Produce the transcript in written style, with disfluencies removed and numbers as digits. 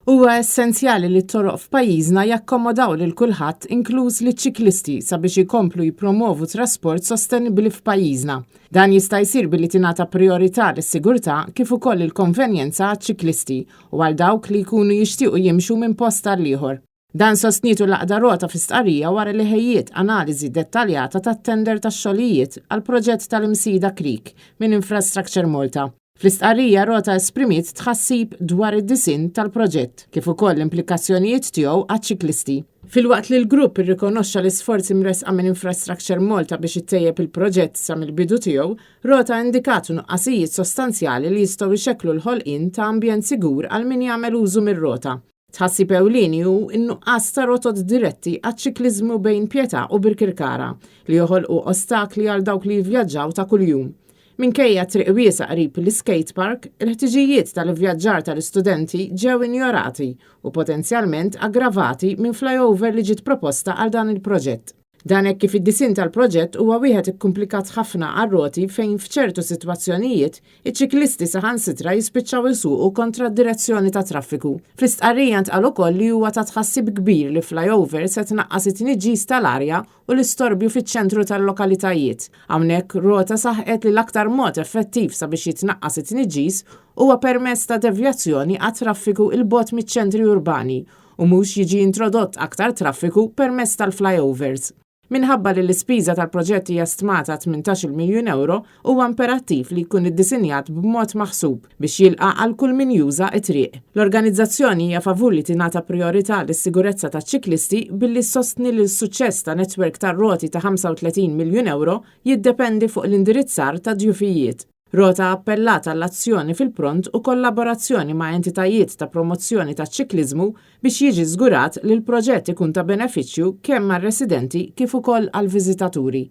Huwa essenzjali li t-toroq f'pajjiżna jakkomodaw lil kulħadd inkluż liċ-ċiklisti sabiex ikomplu jippromovu trasport sostenibbli f'pajjiżna. Dan jista' jsir billi tingħata prijorità lis-sigurtà kif ukoll il-konvenjenza għaċ-ċiklisti u għal dawk li jkunu jixtiequ jimxu minn post għal ieħor. Dan sostnietu l-Għaqda Rota fi stqarrija wara li ħejjiet analiżi dettaljata tat-tender tax-xogħlijiet għall-proġett tal-Imsida Creek minn Infrastructure Malta. Fl-istqarrija Rota esprimiet tħassib dwar id-disinn tal-proġett, kif ukoll l-implikazzjonijiet tiegħu għaċ-ċiklisti. Filwaqt li l-grupp irrikonoxxa l-isforzi mressqa minn Infrastructure Malta biex ittejjeb il-proġett sa mill-bidu tiegħu, Rota indikat nuqqasijiet sostanzjali li jistgħu jxekklu l-ħolqien ta' ambjent sigur għal min jagħmel użu mir-rota. Tħassib ewlieni hu n-nuqqas ta' rotot diretti għaċ-ċikliżmu bejn Pietà u Birkirkara, li joħolqu ostakli għal dawk li jivvjaġġaw ta' kuljum. Minkejja triq wiesgħa qrib l-iskate park, il-ħtiġijiet tal-ivvjaġġar tal-istudenti ġew injorati u potenzjalment aggravati minn flyover li ġiet proposta għal dan il-proġett. Dan hekk kif id-disinn tal-proġett huwa wieħed ikkumplikat ħafna għar-roti fejn f'ċertu sitwazzjonijiet, iċ-ċiklisti saħansitra jispiċċaw isuqu kontra d-direzzjoni tat-traffiku. Fl-istqarrija ntqal ukoll li huwa ta' tħassib kbir li flyover se tnaqqas it-tniġġis tal-arja u l-istorbju fiċ-ċentru tal-lokalitajiet. Hawnhekk, Rota saħqet li l-aktar mod effettiv sabiex jitnaqqas it-tniġġis huwa permezz ta' devjazzjoni għat-traffiku 'l bogħod miċ-ċentri urbani u mhux jiġi introdott aktar traffiku permezz tal-flyovers. Minħabba li l-ispiża tal-proġett hija stmata 18-il miljun ewro, huwa imperattiv li jkun iddisinjat b'mod maħsub biex jilqa' għal kull min juża t-triq. L-organizzazzjoni hija favur li tingħata prijorità lis-sigurezza taċ-ċiklisti billi ssostni li l-suċċess ta' netwerk tar-roti ta' 35 miljun ewro jiddependi fuq l-indirizzar tad-djufijiet. Rota appellat għal azzjoni fil-pront u kollaborazzjoni ma' entitajiet ta' promozzjoni taċ-ċikliżmu biex jiġi żgurat li l-proġett ikun ta' benefiċċju kemm għar-residenti kif ukoll għall-viżitaturi.